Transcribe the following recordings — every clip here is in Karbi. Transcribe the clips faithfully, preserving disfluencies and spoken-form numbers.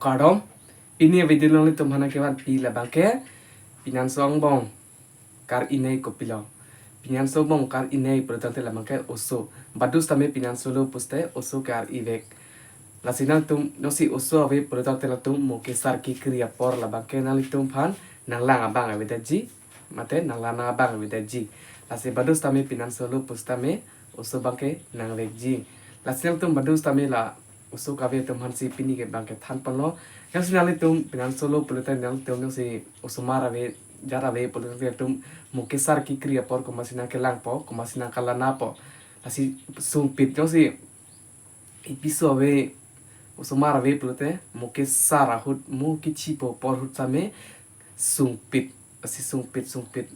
Kardom, pini video nanglitum aphan nangkevanpi labangke pinanso angbong kar-inei kopilo. Pinanso angbong kar-inei pulotangte labangke oso. Badu sitame pinanso lo puste oso ke ar-ivek. Lasi nangtum jongsi oso ave pulotangte nangtum mo kesar kekri apor labangke nanglitum aphan nanglang abang avedetji. Mate nanglang abang avedetji. Lasi badu sitame pinanso lo pusitame oso abangke nangvekji. Lasi nangtum badu sitame la oso kave atum aphansi pini ke abangke thanponlo. Jongsi nanglitum pinanso lo pulote nangtum jongsi osomar ave, jar ave pulote nangtum mo kesar kekri apor komatsi nangkelangpo, komatsi nangkelangpo. Lasi sungpit jongsi ipiso ave, osomar ave pulote mo kesar ahut mo kechipo apor ahut sitame sungpit, lasi sungpit, sungpit.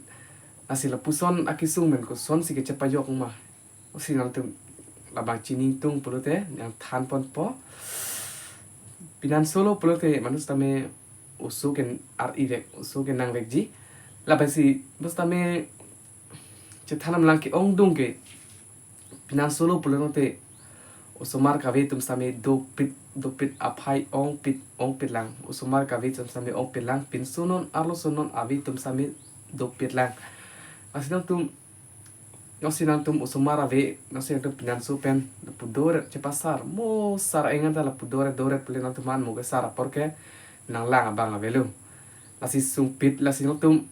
Lasi lapuson akesung pen kosonsi kechepajok ma. Osi nangtum labang chini ingtung pulote nangthanponpo. Pinanso lo pulote madu sitame oso ke ar-ivek, oso ke nangvekji. Labangsi badu sitame chethan nanglang ke-ongdung ke pinanso lo pulote osomar kave atum sitame dopit, dopit aphai ongpit, ongpit lang. Osomar kave atum sitame ongpit lang. Pinsonon arlosonon ave atum sitame dopit lang. Lasi nangtum, jongsi nangtum osomar ave, jongsi nangtum pinanso pen lapu doret chepasar, mo sar-eng anta lapu doret doret pule nangtum aphan mo kesar apor ke nanglang abang avelo. Lasi sungpit, lasi nangtum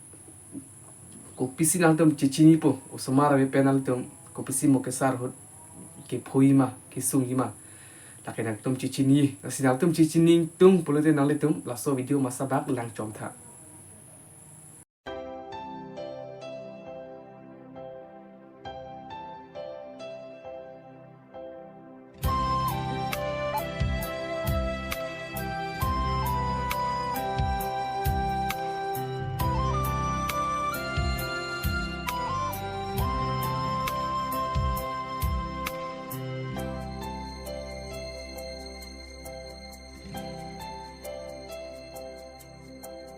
kopisi nangtum chechinipo, osomar ave pen nangtum kopisi mo kesar ahut kephoji ma, kesungji ma, lake nangtum chechini. Lasi nangtum chechini ingtung pulote nanglitum laso video masa bak langchomtha.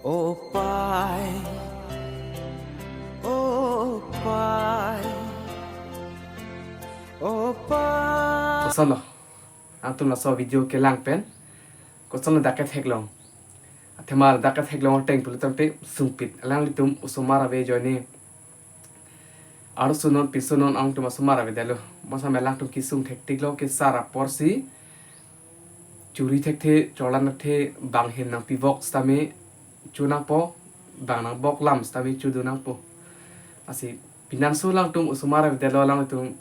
O pai, o pai, o pai. Kosonlo, nangtum laso video kelang pen kosonlo dak ketheklong? Athema dak ketheklong ateng pulotangte sungpit. Alanglitum osomar ave ajoine, arlosonon pinsonon alangtum osomar avedetlo. Bonsitame alangtum kesung thektiklo, kesar aporsi churi thekthe, cholan thekthe, bang hem nangpivok sitame cho nangpo, bang nangbok lam sitame chodo nangpo. Lasi pinanso alangtum osomar avedetlo, alangtum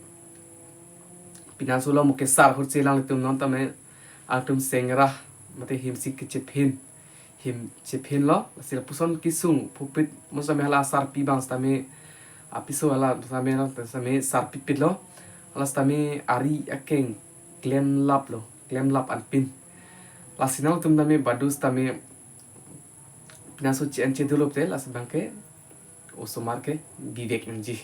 pinanso lo mo kesar ahutsi alangtum non tame alangtum sengra mate hemsi kechephin, hem chephinlo. Lasi lapuson kesung pupit, mo sitame hala sarpi abang sitame, apiso hala sitame, sitame sarpipitlo. Hala sitame ari akeng klemlaplo, klemlap anpin. Lasi nangtum tame badu sitame pinanso che-en che dolo te, lasi abangke osomar ke bivek nangji.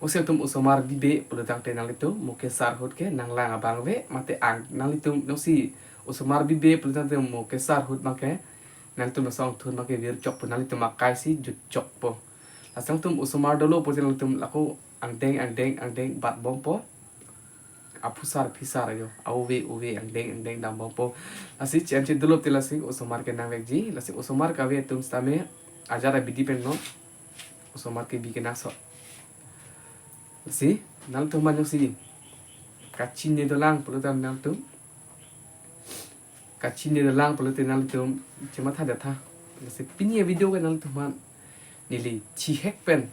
Osi nangtum osomar bibe pulotangte nanglitum mo kesar ahut ke nanglang abang ave, mate ang nanglitum jongsi osomar bibe pulotangte mo kesar ahut abangke nanglitum laso angthun abangke virchokpo, nanglitum akaisi jutchokpo. Lasi nangtum osomar dolo pusi nangtum lako angdeng angdeng angdeng batbompo. Aphusar phisar ajo, ave ave angdeng angdeng dambompo. Lasi che-en che dolo te lasi osomar ke nangvekji. Lasi osomar kave atum sitame ajar abidi pen non osomar kebi kenangsot. Lasi nangtum aphan jongsi kachini dolang pulote nangtum kachini dolang pulote nangtum chematha detha. Lasi pini avideo ke nangtum aphan neli chihek pen,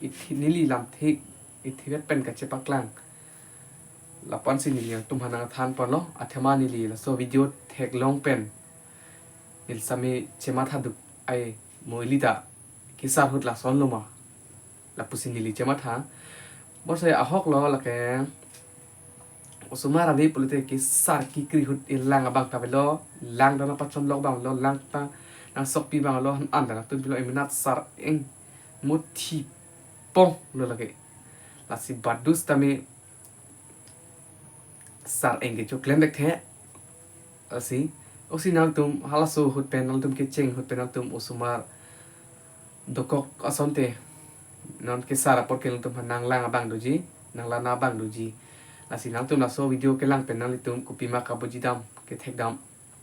ithi-, neli lamthe ithivet pen kachepaklang. Lapu-ansi neli nangtum aphan nangthanponlo, athema neli laso video theklong pen neli sitame chematha duk ai, mo ili ta kesar ahut lasonlo ma, lapusi neli chematha. Bonsai ahoklo lake osomar ave pulote kesar kekri ahut elang abang ta avelo, langdam nangpachonlok abang lo, lang ta nangsokpi abang lo, an ta nangtum pilo, eminat sar-eng mo thipong lo lake. Lasi badu sitame sar-eng ke choklem thekthe. Lasi osi nangtum halaso ahut pen nangtum kecheng ahut pen nangtum osomar dokok asonte non kesar apor ke nangtum aphan nanglang abang doji, nanglang abang doji. Lasi nangtum laso video kelang pen nanglitum kopima kabuji dam, kethek dam,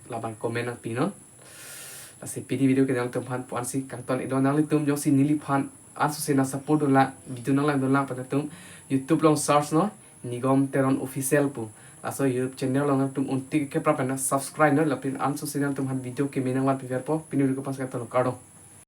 labang comment nangpinon. Lasi pini video ke nangtumphan pu-ansi kangton-iknon. Nanglitum jongsi neliphan ansose nang support dunlang, video nanglangdunlang pu nanglitum YouTube along search non, Nigom Teron Official pu. Laso YouTube channel along nangtum untik keprap pen nang subscribe non, lapen ansose nangtumphan video keme nangvan piverpo. Pini video ke pu-ansi kangton, kardom.